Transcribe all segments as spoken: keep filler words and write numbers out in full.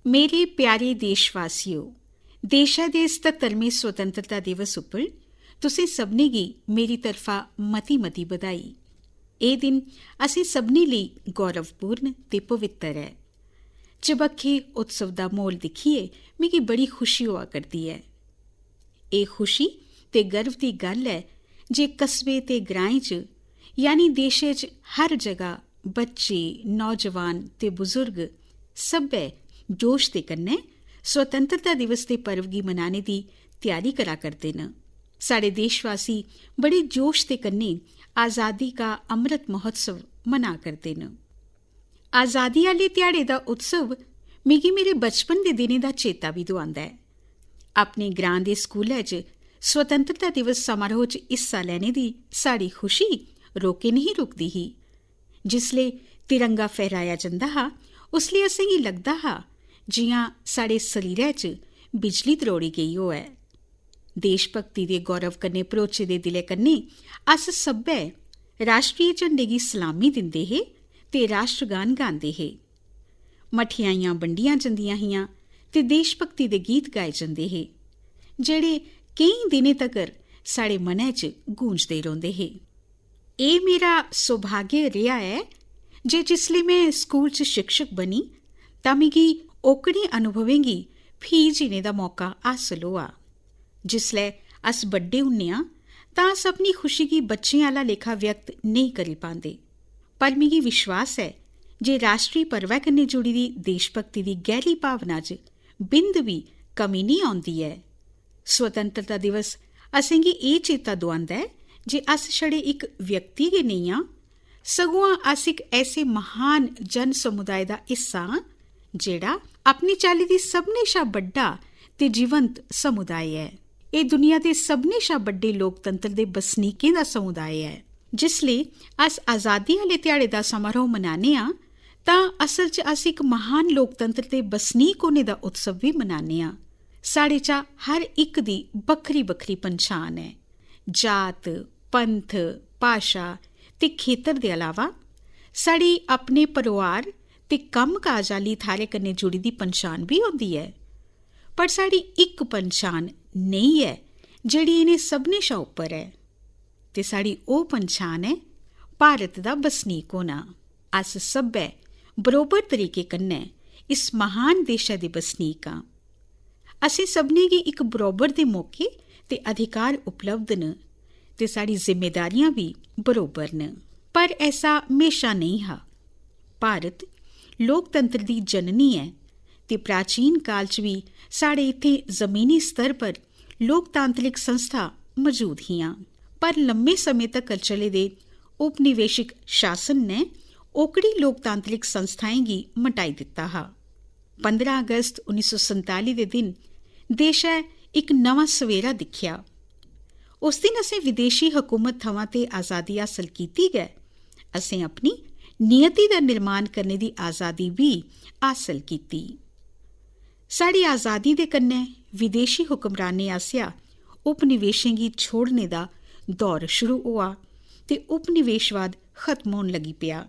मेरे प्यारे देशवासियो, देशै दे सतत्तरमें स्वतंत्रता दिवस उप्पर तुसें सभनें गी मेरी तरफा मती-मती बधाई। एह् दिन असें सभनें लेई गौरवपूर्ण ते पवित्तर ऐ। चबक्खै उत्सव दा म्हौल दिक्खियै मिगी बड़ी खुशी होआ करदी ऐ। एह् खुशी ते गर्व दी गल्ल ऐ जे कस्बे ते ग्राएं च, यानी देशै च हर जगह बच्चे, नौजवान ते बुजुर्ग सब्भै जोश दे कन्नै स्वतंत्रता दिवस दे पर्व गी मनाने दी त्यारी करा करदे न। साढ़े देशवासी बड़े जोश दे कन्नै आजादी का अमृत महोत्सव मना करदे न। आजादी आह्ले ध्याड़े दा उत्सव मिगी मेरे बचपन दे दिनें दा चेता बी दुआंदा ऐ। अपने ग्रां दे स्कूलै च स्वतंत्रता दिवस समारोह च हिस्सा लैने दी साढ़ी खुशी रोके नेईं रुकदी ही। जिसलै तिरंगा फहराया जंदा हा, उसलै असेंगी लगदा हा जि'यां साढ़े शरीरै च बिजली त्रोड़ी गेई होऐ। देशभक्ति दे गौरव कन्नै भरोचे दे दिलै कन्नै अस सब्भै राश्ट्री झंडे गी सलामी दिंदे हे ते राश्ट्रगान गांदे हे। मठेआइयां बंडियां जंदियां हियां ते देशभक्ति दे गीत गाए जंदे हे, जेह्ड़े केईं दिनें तगर साढ़े मनै च गूंजदे रौंह्दे हे। एह् मेरा सौभाग्य रेहा ऐ जे जिसलै में स्कूल च शिक्षक बनी, तां मिगी ओकड़े अनुभवें गी फ्ही जीने दा मौका हासल होआ। जिसलै अस बड्डे होन्ने आं, तां अस अपनी खुशी गी बच्चें आह्ला लेखा व्यक्त नेईं करी पांदे। पर मिगी विश्वास ऐ जे राश्ट्री पर्वै कन्नै जुड़ी दी देशभक्ति दी गैह्री भावना च बिंद बी कमी नेईं औंदी ऐ। स्वतंत्रता दिवस असेंगी एह् चेता दुआंदा ऐ जे अस छड़े इक व्यक्ति गै नेईं आं, सगुआं अस इक ऐसे महान जन समुदाय दा हिस्सा आं, जेह्ड़ा अपनी चाल्ली दी सभनें शा बड्डा ते जीवंत समुदाय ऐ। एह् दुनिया दे सभनें शा बड्डे लोकतंत्र दे बसनीकें दा समुदाय ऐ। जिसलै अस आजादी आह्ले ध्याड़े दा समारोह मनाने आं, तां असल च अस इक महान लोकतंत्र दे बसनीक होने दा उत्सव बी मनाने आं। साढ़े चा हर इक दी बक्खरी-बक्खरी पन्छान ऐ। जात, पंथ, भाशा ते खेतर दे अलावा साढ़ी अपने परोआर ते कम्म-काज आह्ली थाह्रै कन्नै जुड़ी दी पन्छान बी होंदी ऐ। पर साढ़ी इक पन्छान नेही ऐ जेह्ड़ी इ'नें सभनें शा उप्पर ऐ। ते साढ़ी ओह् पन्छान ऐ भारत दा बसनीक होना। अस सब्भै बरोबर तरीके कन्नै इस महान देशै दे बसनीक आं। असें सभनें गी इक बरोबर दे मौके ते अधिकार उपलब्ध न ते साढ़ी जिम्मेदारियां बी बरोबर न। पर ऐसा म्हेशा नेईं हा। भारत लोकतंत्र दी जननी ऐ ते प्राचीन काल च बी साढ़े इत्थें जमीनी स्तर पर लोकतांत्रिक संस्था मजूद हियां। पर लम्मे समें तकर चले दे उपनिवेशिक शासन ने ओकड़ी लोकतांत्रिक संस्थाएं गी मटाई दित्ता हा। पंदरां अगस्त उन्नी सौ संताली दे दिन देशै इक नमां सवेरा दिक्खेआ। उस दिन असें विदेशी हुकूमत थमां ते आजादी हासल कीती गै, असें अपनी नियति दा निर्माण करने दी आजादी बी हासल कीती। साढ़ी आजादी दे कन्नै विदेशी हुक्मरानें आसेआ उपनिवेशें गी छोड़ने दा दौर शुरू होआ ते उपनिवेशवाद खत्म होन लगी पेआ।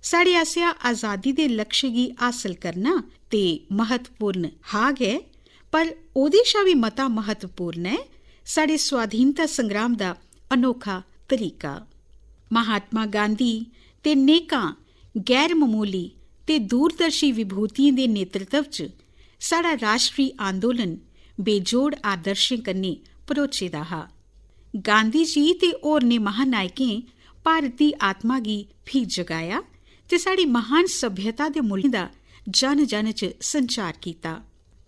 साढ़े आसेआ आजादी दे लक्ष्य गी हासल करना ते म्हत्तवपूर्ण हा गै, पर ओह्दे शा बी मता म्हत्तवपूर्ण ऐ साढ़े स्वाधीनता संग्राम दा अनोखा तरीका। महात्मा गांधी ते नेकां गैर ममूली ते दूरदर्शी विभूतियें दे नेतृत्व च साढ़ा राश्ट्री आंदोलन बेजोड़ आदर्शें कन्नै भरोचे दा हा। गांधी जी ते होरनें महानायकें भारत दी आत्मा गी फ्ही जगाया ते साढ़ी महान सभ्यता दे मुल्लें दा जन-जन च संचार कीता।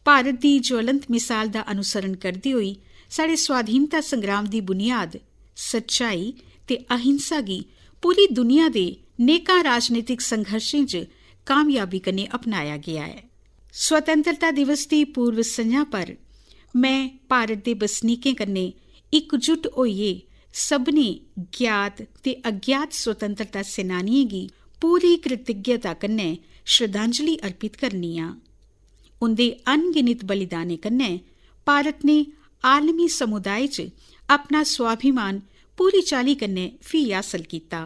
भारत दी ज्वलंत मिसाल दा अनुसरण करदे होई साढ़े स्वाधीनता संग्राम दी बुनियाद सच्चाई ते अहिंसा गी पूरी दुनिया दे नेकां राजनीतिक संघर्शें च कामयाबी कन्नै अपनाया गेआ ऐ। स्वतंत्रता दिवस दी पूर्व संझा पर में भारत दे बसनीकें कन्नै इकजुट होइयै सभनें ज्ञात ते अज्ञात स्वतंत्रता सेनानियें गी पूरी कृतज्ञता कन्नै श्रद्धांजलि अर्पित करनी आं। उं'दे अनगिनत बलिदानें कन्नै भारत ने आलमी समुदाय च अपना स्वाभिमान पूरी चाल्ली कन्नै फ्ही हासल कीता।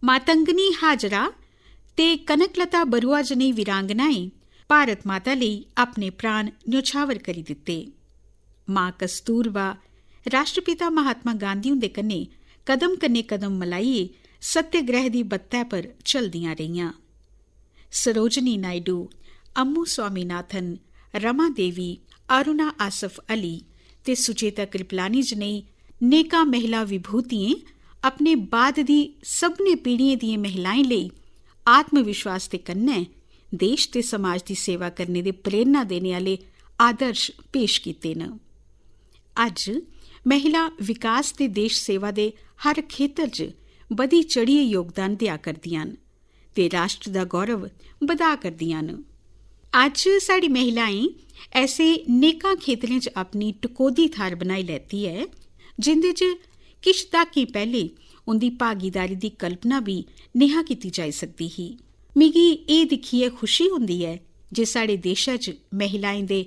मातंगनी हाजरा ते कनकलता बरुआ जनेही वीरांगनाएं भारत माता लेई अपने प्राण न्यौछावर करी दित्ते। मां कस्तूरबा राष्ट्रपिता महात्मा गांधी हुंदे कन्नै कदम कन्नै कदम मलाइयै सत्याग्रह दी बत्तै पर चलदियां रेहियां। सरोजनी नायडू, अम्मू स्वामीनाथन, रमा देवी, अरुणा आसफ अली ते सुचेता कृपलानी जनेही नेकां महिला विभूतियें अपने बाद दी सभनें पीढ़ियें दियें महिलाएं लेई आत्मविश्वास दे कन्नै देश ते समाज दी सेवा करने दे प्रेरणा देने आह्ले आदर्श पेश कीते न। अज्ज महिला विकास ते देश सेवा दे हर खेतर च बधी चढ़ियै योगदान देआ करदियां न ते राष्ट्र दा गौरव बधा करदियां न। अज्ज साढ़ी महिलाएं ऐसे नेकां खेतरें च अपनी टकोह्दी थाह्र बनाई लैती ऐ, जिंदे च किश द्हाकें पैह्ले उं'दी भागीदारी दी कल्पना बी नेहा कीती जाई सकदी ही। मिगी एह् दिक्खियै खुशी होंदी ऐ जे साढ़े देशै च महिलाएं दे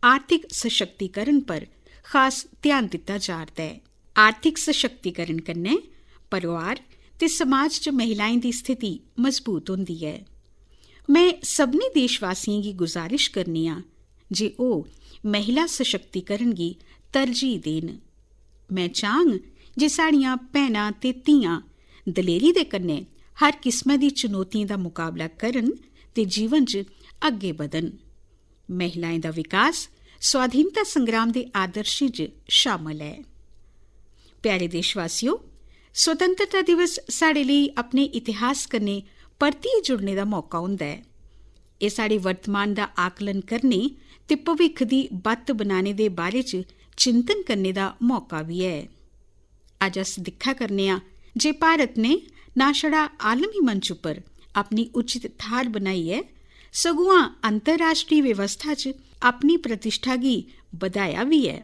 आर्थिक सशक्तिकरण पर खास ध्यान दित्ता जा'रदा ऐ। आर्थिक सशक्तिकरण कन्नै परोआर ते समाज च महिलाएं दी स्थिति मजबूत होंदी ऐ। में सभनें देशवासियें गी गुजारिश करनी आं जे ओह् महिला सशक्तिकरण गी तरजीह देन। में चाह्ङ जे साढ़ियां भैनां ते धीआं दलेरी दे कन्नै हर किस्मै दी चुनौतियें दा मकाबला करन ते जीवन च अग्गें बधन। महिलाएं दा विकास स्वाधीनता संग्राम दे आदर्शें च शामल ऐ। प्यारे देशवासियो, स्वतंत्रता दिवस साढ़े लेई अपने इतिहास कन्नै परतियै जुड़ने दा मौका होंदा ऐ। एह् साढ़े वर्तमान दा आकलन करने ते भविक्ख दी बत्त बनाने दे बारे च चिंतन करने दा मौका बी ऐ। अज्ज अस दिक्खा करने आं जे भारत ने ना छड़ा आलमी मंच उप्पर अपनी उचित थाह्र बनाई ऐ, सगुआं अंतर्राश्ट्री व्यवस्था च अपनी प्रतिष्ठा गी बधाया बी ऐ।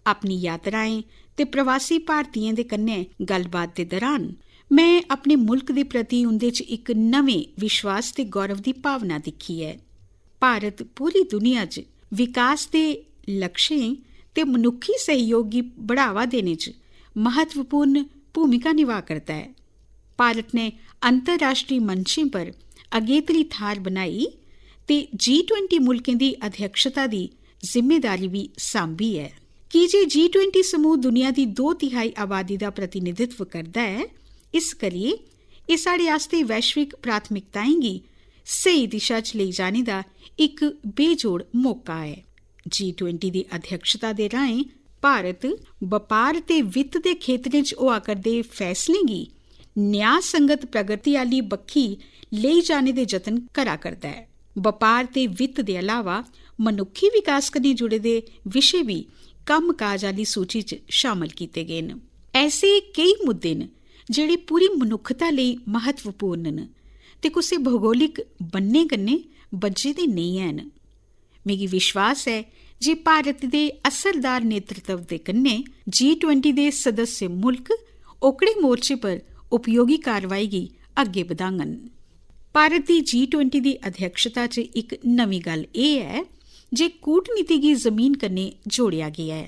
अपनी यात्राएं ते प्रवासी भारतीयें दे कन्नै गल्लबात दे दरान में अपने मुल्क दे प्रति उं'दे च इक नमें विश्वास ते गौरव दी भावना दिक्खी ऐ। भारत पूरी दुनिया च विकास दे लक्ष्यें ते मनुक्खी सैह्योग गी बढ़ावा देने च म्हत्तवपूर्ण भूमिका निभा करदा ऐ। भारत ने अंतर्राश्ट्री मंचें पर अगेतरी थाह्र बनाई ते जी ट्वेंटी मुल्कें दी अध्यक्षता दी जिम्मेदारी बी सांभी ऐ। की जे जी ट्वेंटी समूह दुनिया दी दो तिहाई आबादी दा प्रतिनिधित्व करदा ऐ, इस करियै एह् साढ़े आस्तै वैश्विक प्राथमिकताएं गी स्हेई दिशा च लेई जाने दा इक बेजोड़ मौका ऐ। जी ट्वेंटी दी अध्यक्षता दे राहें भारत बपार ते वित्त दे खेतरें च होआ करदे फैसलें गी न्याय संगत प्रगति आह्ली बक्खी लेई जाने दे जतन करा करदा ऐ। बपार ते वित्त दे अलावा मनुक्खी विकास कन्नै जुड़े दे विशे बी कम्मकाज आह्ली सूची च शामल कीते गे न। ऐसे केई मुद्दे न जेह्ड़े पूरी मनुक्खता लेई म्हत्तवपूर्ण न ते कुसै भौगोलिक बन्ने कन्नै बज्झे दे नेईं हैन। मिगी विश्वास ऐ जे भारत दे असरदार नेतृत्व दे कन्नै जी ट्वेंटी दे सदस्य मुल्क ओकड़े मोर्चे पर उपयोगी कार्रवाई गी अग्गें बधाङन। भारत दी जी ट्वेंटी दी अध्यक्षता च इक नमीं गल्ल एह् ऐ जे कूटनीति गी जमीन कन्नै जोड़ेआ गेआ ऐ।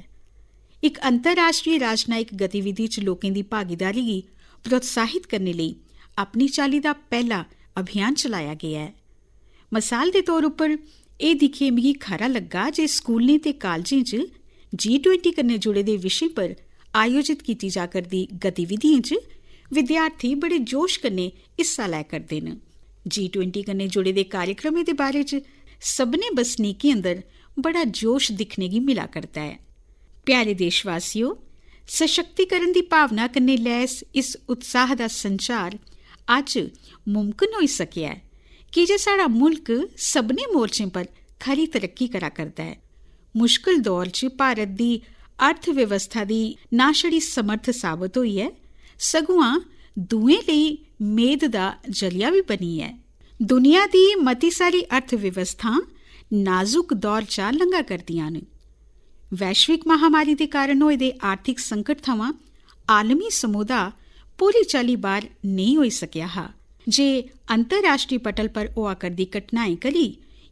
इक अंतर्राश्ट्री राजनयिक गतिविधि च लोकें दी भागीदारी गी प्रोत्साहित करने लेई अपनी चाल्ली दा पैह्ला अभियान चलाया गेआ ऐ। मसाल दे तौर उप्पर, एह् दिक्खियै मिगी खरा लग्गा जे स्कूलें ते कालजें च जी ट्वेंटी कन्नै जुड़े दे विशें पर आयोजित कीती जा करदी गतिविधियें च विद्यार्थी बड़े जोश कन्नै हिस्सा लै करदे न। जी ट्वेंटी कन्नै जुड़े दे कार्यक्रमें दे बारे च सभनें बसनीकें अंदर बड़ा जोश दिक्खने गी मिला करदा ऐ। प्यारे देशवासियो, सशक्तिकरण दी भावना कन्नै लैस इस उत्साह दा संचार अज्ज मुमकन होई सकेआ ऐ, की जे साढ़ा मुल्क सभनें मोर्चें पर खरी तरक्की करा करदा ऐ। मुश्कल दौर च भारत दी अर्थव्यवस्था दी ना छड़ी समर्थ साबत होई ऐ, सगुआं दूएं लेई मेद दा जरिया बी बनी ऐ। दुनिया दी मती सारी अर्थव्यवस्थां नाजुक दौर चा लंघा करदियां न। वैश्विक महामारी दे कारण होए दे आर्थिक संकट थमां आलमी समुदाय पूरी चाल्ली बाह्र नेईं होई सकेआ हा। जे अंतर्राश्ट्री पटल पर होआ करदी घटनाएं करी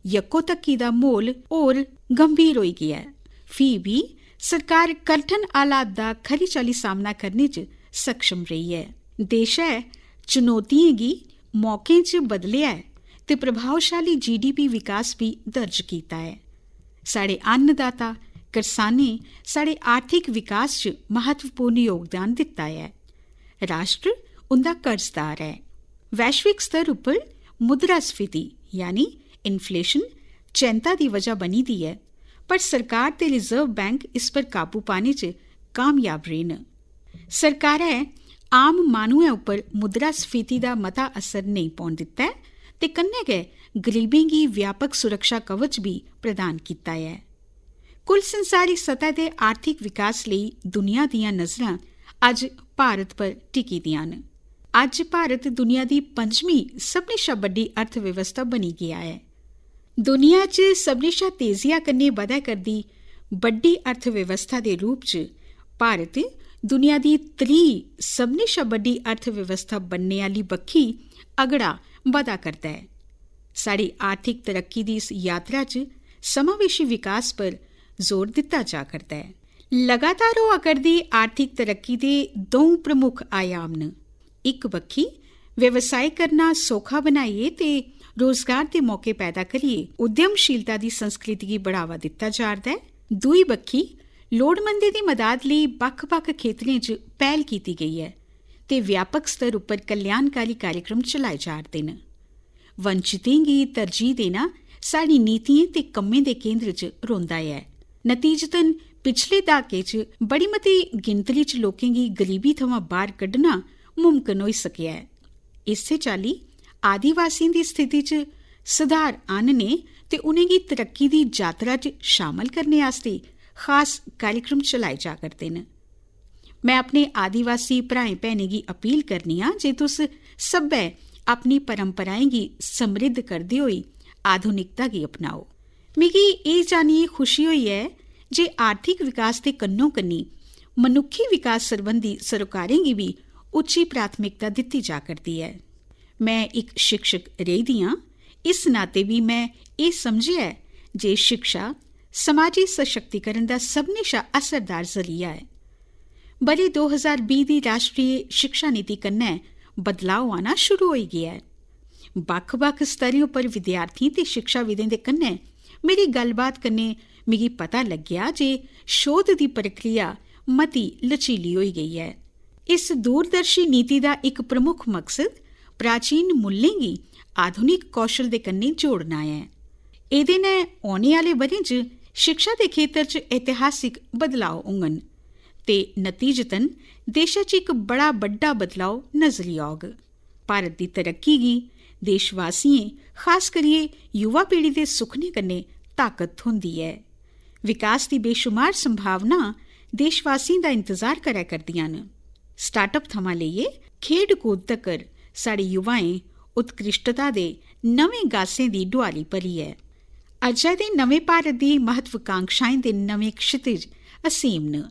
यक्को-तक्की दा म्हौल होर गंभीर होई गेआ ऐ, फ्ही बी सरकार कठन हालात दा खरी चाल्ली सामना करने च सक्षम रेही ऐ। देशै चुनौतियें गी मौकें च बदलेआ ऐ ते प्रभावशाली जीडीपी विकास बी दर्ज कीता ऐ। साढ़े अन्नदाता करसानें साढ़े आर्थिक विकास च महत्वपूर्ण योगदान दित्ता ऐ। राष्ट्र उं'दा कर्जदार ऐ। वैश्विक स्तर उप्पर मुद्रास्फीति यानी इन्फ्लेशन चैंता दी वजह बनी दी ऐ, पर सरकार ते रिजर्व बैंक इस पर काबू पाने च कामयाब रेह् न। सरकारै आम माह्नुएं उप्पर मुद्रास्फीति दा मता असर नेईं पौन दित्ता ऐ ते कन्नै गै गरीबें गी व्यापक सुरक्षा कवच बी प्रदान कीता ऐ। कुल संसारी सतह दे आर्थिक विकास लेई दुनिया दियां नजरां अज्ज भारत पर टिकी दियां न। अज्ज भारत दुनिया दी पंजमी सभनें शा बड्डी अर्थव्यवस्था बनी गेआ ऐ। दुनिया च सभनें शा तेजिया कन्नै बधै करदी बड्डी अर्थव्यवस्था दे रूप च भारत दुनिया दी त्री सभनें शा बड्डी अर्थव्यवस्था बनने आह्ली बक्खी अगड़ा बधा करदा ऐ। साढ़ी आर्थिक तरक्की दी इस यात्रा च समावेशी विकास पर जोर दित्ता जा करदा ऐ। लगातार होआ करदी आर्थिक तरक्की दे द'ऊं प्रमुख आयाम न। इक बक्खी व्यवसाय करना सौखा बनाइयै ते रोजगार दे मौके पैदा करियै उद्यमशीलता दी संस्कृति गी बढ़ावा दित्ता जा'रदा ऐ। दूई बक्खी लोड़मंदें दी मदाद लेई बक्ख-बक्ख खेतरें च पैह्ल कीती गेई ऐ ते व्यापक स्तर उप्पर कल्याणकारी कार्यक्रम चलाए जा'रदे न। वंचितें गी तरजीह देना साढ़ी नीतियें ते कम्में दे केंद्र च रौंह्दा ऐ। नतीजतन पिछले द्हाके च बड़ी मती गिनतरी च लोकें गी गरीबी थमां बाह्र कड्ढना मुमकन होई सकेआ ऐ। इस्सै चाल्ली आदिवासियें दी स्थिति च सुधार आह्नने ते उ'नेंगी तरक्की दी जातरा च शामल करने आस्तै खास कार्यक्रम चलाए जा करदे न। में अपने आदिवासी भ्राएं भैनें गी अपील करनी आं जे तुस सब्भै अपनी परंपराएं गी समृद्ध करदे होई आधुनिकता गी अपनाओ। मिगी एह् जानियै खुशी होई ऐ जे आर्थिक विकास दे कन्नो-कन्नी मनुक्खी विकास सरबंधी सरोकारें गी बी उच्ची प्राथमिकता दित्ती जा करदी ऐ। में इक शिक्षक रेही दी आं, इस नाते बी में एह् समझेआ ऐ जे शिक्षा समाजी सशक्तिकरण दा सभनें शा असरदार जरिया ऐ। ब'रे दो ज्हार बीह् दी राश्ट्री शिक्षा नीति कन्नै बदलाव आना शुरू होई गेआ ऐ। बक्ख-बक्ख स्तरें उप्पर विद्यार्थियें ते शिक्षाविदें दे कन्नै मेरी गल्लबात कन्नै मिगी पता लग्गेआ जे शोध दी प्रक्रिया मती लचीली होई गेई ऐ। इस दूरदर्शी नीति दा इक प्रमुख मकसद प्राचीन मुल्लें गी आधुनिक कौशल दे कन्नै जोड़ना ऐ। एह्दे नै औने आह्ले ब'रें च शिक्षा दे खेतर च ऐतिहासिक बदलाव होङन ते नतीजतन देशै च इक बड़ा बड्डा बदलाव नजरी औग। भारत दी तरक्की गी देशवासियें, खास करियै युवा पीढ़ी दे सुखने कन्नै ताकत थ्होंदी ऐ। विकास दी बेशुमार संभावना देशवासियें दा इंतजार करै करदियां न। स्टार्टअप थमां लेइयै खेड कूद तगर साढ़े युवाएं उत्कृश्टता दे नमें गासें दी डुआली भरी ऐ। अज्जै दे नमें भारत दी महत्वाकांक्षाएं दे नमें क्षितिज असीम न।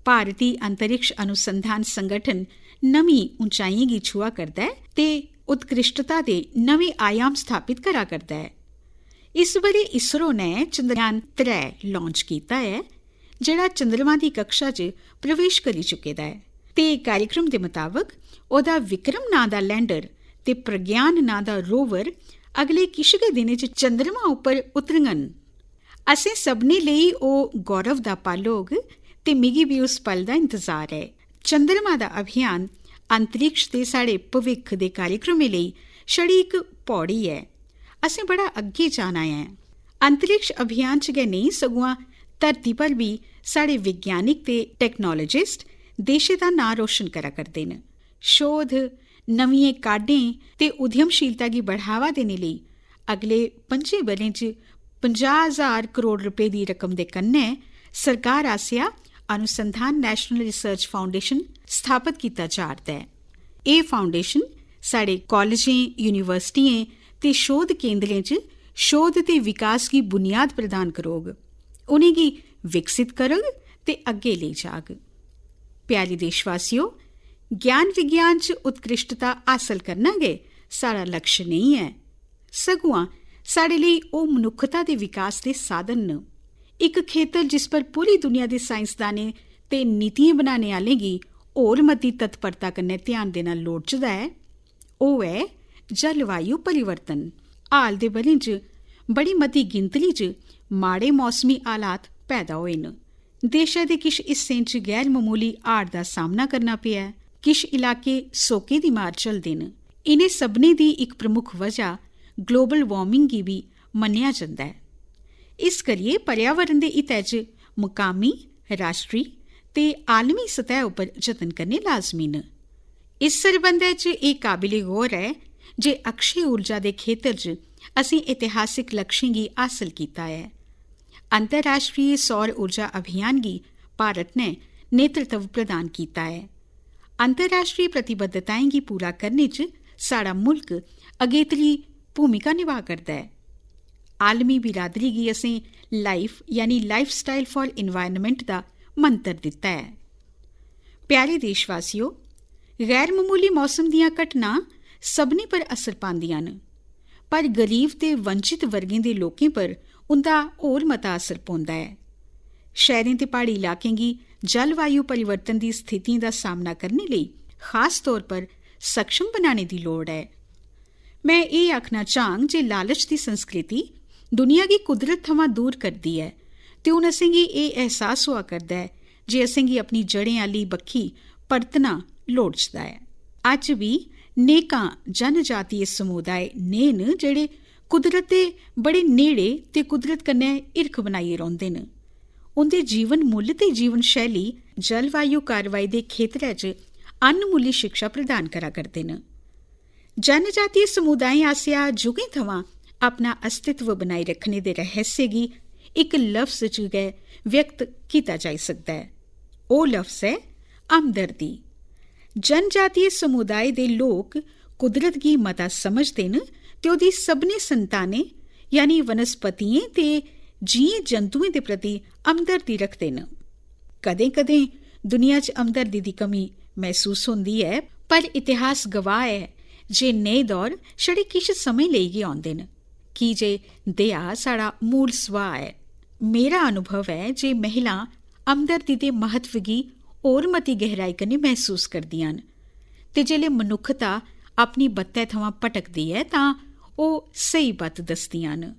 भारती अंतरिक्ष अनुसंधान संगठन नमीं उंचाइयें गी छुआ करदा ऐ ते उत्कृश्टता दे नमें आयाम स्थापित करा करदा ऐ। इस ब'रे इसरो ने चंद्रयान त्रै लांच कीता ऐ, जेह्ड़ा चंद्रमा दी कक्षा च प्रवेश करी चुके दा ऐ ते कार्यक्रम दे मताबक ओह्दा विक्रम नांऽ दा लैंडर ते प्रज्ञान नांऽ दा रोवर अगले किश गै दिनें च चंद्रमा उप्पर उतरङन। असें सभनें लेई ओह् गौरव दा पल होग ते मिगी बी उस पल दा इंतजार ऐ। चंद्रमा दा अभियान अंतरिक्ष ते साढ़े भविक्ख दे कार्यक्रमें लेई छड़ी इक पौड़ी ऐ। असें बड़ा अग्गें जाना ऐ। अंतरिक्ष अभियान च गै नेईं, सगुआं धरती पर बी साढ़े विज्ञानिक ते टेक्नोलॉजिस्ट देशै दा नांऽ रोशन करा करदे न। शोध, नमियें काढें ते उद्यमशीलता गी बढ़ावा देने लेई अगले पं'जें ब'रें च पंजाह् ज्हार करोड़ रपेऽ दी रकम दे कन्नै सरकार आसेआ अनुसंधान नेशनल रिसर्च फाउंडेशन स्थापत कीता जा'रदा ऐ। एह् फाउंडेशन साढ़े कालजें, यूनिवर्सिटियें ते शोध केंद्रें च शोध ते विकास गी बुनियाद प्रदान करोग, उ'नेंगी विकसित करग ते अग्गें लेई जाग। प्यारे देशवासियो, ज्ञान विज्ञान च उत्कृश्टता हासल करना गै साढ़ा लक्ष्य नेईं ऐ, सगुआं साढ़े लेई ओह् मनुक्खता दे विकास दे साधन न। इक खेतर जिस पर पूरी दुनिया दे साइंसदानें ते नीतियें बनाने आह्लें गी होर मती तत्परता कन्नै ध्यान देना लोड़चदा ऐ, ओह् ऐ जलवायु परिवर्तन। हाल दे ब'रें च बड़ी मती गिनतरी च माड़े मौसमी हालात पैदा होए न। देशै दे किश हिस्सें च गैर ममूली हाड़ दा सामना करना पेआ ऐ। किश इलाके सोके दी मार झलदे न। इ'नें सभनें दी इक प्रमुख वजह ग्लोबल वार्मिंग गी बी मन्नेआ जंदा ऐ। इस करियै पर्यावरण दे हितै च मकामी, राश्ट्री ते आलमी सतह उप्पर जतन करने लाजमी न। इस सरबंधै च एह् काबिले गौर ऐ जे अक्षय ऊर्जा दे खेतर च असें ऐतिहासिक लक्ष्यें गी हासल कीता ऐ। अंतर्राश्ट्रीय सौर ऊर्जा अभियान गी भारत ने नेतृत्व प्रदान कीता ऐ। अंतर्राश्ट्रीय प्रतिबद्धताएं गी पूरा करने च साढ़ा मुल्क अगेतरी भूमिका निभा करदा ऐ। आलमी बिरादरी गी असें लाइफ यानी लाइफस्टाइल फॉर एनवायरनमेंट दा मंत्र दित्ता ऐ। प्यारे देशवासियो, गैर ममूली मौसम दियां घटनां सभनें पर असर पांदियां न, पर गरीब ते वंचित वर्गें दे लोकें पर उं'दा होर मता असर पौंदा ऐ। शैह्रें ते प्हाड़ी इलाकें गी जलवायु परिवर्तन दी स्थितियें दा सामना करने लेई खास तौर पर सक्षम बनाने दी लोड़ ऐ। में एह् आखना चाह्ङ जे लालच दी संस्कृति दुनिया गी कुदरत थमां दूर करदी ऐ ते हून असेंगी एह् एहसास होआ करदा ऐ जे असेंगी अपनी जड़ें आह्ली बक्खी परतना लोड़चदा ऐ। अज्ज बी नेकां जनजातीय समुदाय नेह् न जेह्ड़े कुदरत दे बड़े नेड़े ते कुदरत कन्नै हिरख बनाइयै रौंह्दे न। उं'दे जीवन मुल्ल ते जीवन शैली जलवायु कार्रवाई दे खेतरै च अनमुल्ली शिक्षा प्रदान करा करदे न। जनजातीय समुदायें आसेआ जुगें थमां अपना अस्तित्व बनाई रक्खने दे रहस्य गी इक लफ्ज च गै व्यक्त कीता जाई सकदा ऐ। ओह् लफ्ज ऐ हमदर्दी। जनजातीय समुदाय दे लोक कुदरत गी मता समझदे न ते ओह्दी सभनें संतानें यानी वनस्पतियें ते जियें जंतुएं दे प्रति हमदर्दी रखदे न। कदें-कदें दुनिया च हमदर्दी दी कमी मसूस होंदी ऐ, पर इतिहास गवाह ऐ जे नेह् दौर छड़े किश समें लेई गै औंदे न, की जे दया साढ़ा मूल सुभाऽ ऐ। मेरा अनुभव ऐ जे महिलां हमदर्दी दे म्हत्व गी होर मती गैहराई कन्नै मसूस करदियां न ते जेल्लै मनुक्खता अपनी बत्तै थमां भटकदी ऐ तां ओह् स्हेई बत्त दसदियां न।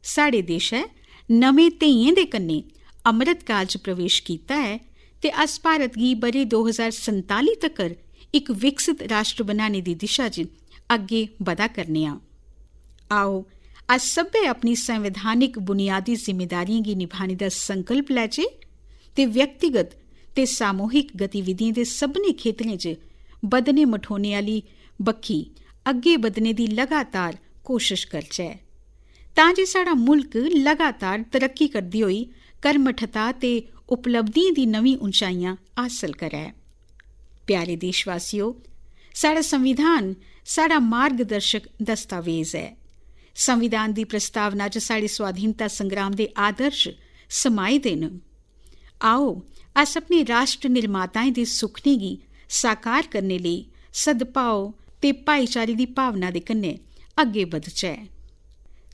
साढ़े देशै नमें ध्येइयें दे कन्नै अमृतकाल च प्रवेश कीता ऐ ते अस भारत गी ब'रे दो ज्हार संताली तक्कर इक विकसित राष्ट्र बनाने दी दिशा च अग्गें बधा करने आं। आओ, अस सब्भै अपनी संवैधानिक बुनियादी जिम्मेदारियें गी निभाने दा संकल्प लैचे ते व्यक्तिगत ते सामूहिक गतिविधियें दे सभनें खेतरें च बधने मठोने आह्ली बक्खी अग्गें बधने दी लगातार कोशश करचै, तां जे साढ़ा मुल्क लगातार तरक्की करदी होई कर्मठता ते उपलब्धियें दी नमीं उंचाइयां हासल करै। प्यारे देशवासियो, साढ़ा संविधान साढ़ा मार्गदर्शक दस्तावेज ऐ। संविधान दी प्रस्तावना च साढ़े स्वाधीनता संग्राम दे आदर्श समाए दे न। आओ, अस अपने राष्ट्र निर्माताएं दे सुखनें गी साकार करने लेई सद्भाव ते भाईचारे दी भावना दे कन्नै अग्गें बधचै।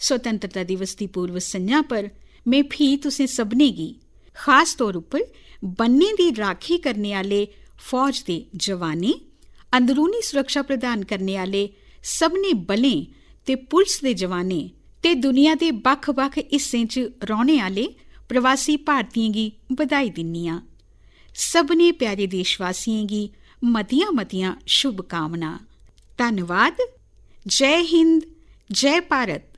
स्वतंत्रता दिवस दी पूर्व संझा पर में फ्ही तुसें सभनें गी, खास तौर उप्पर बन्नें दी राखी करने आह्ले फौज दे जवानें, अंदरूनी सुरक्षा प्रदान करने आह्ले सभनें बलें ते पुलस दे जवानें ते दुनिया दे बक्ख-बक्ख हिस्सें च रौह्ने आह्ले प्रवासी भारतीयें गी बधाई दिन्नी आं। सभनें प्यारे देशवासियें गी मतियां-मतियां शुभकामनां। धन्नवाद। जय हिंद, जय भारत।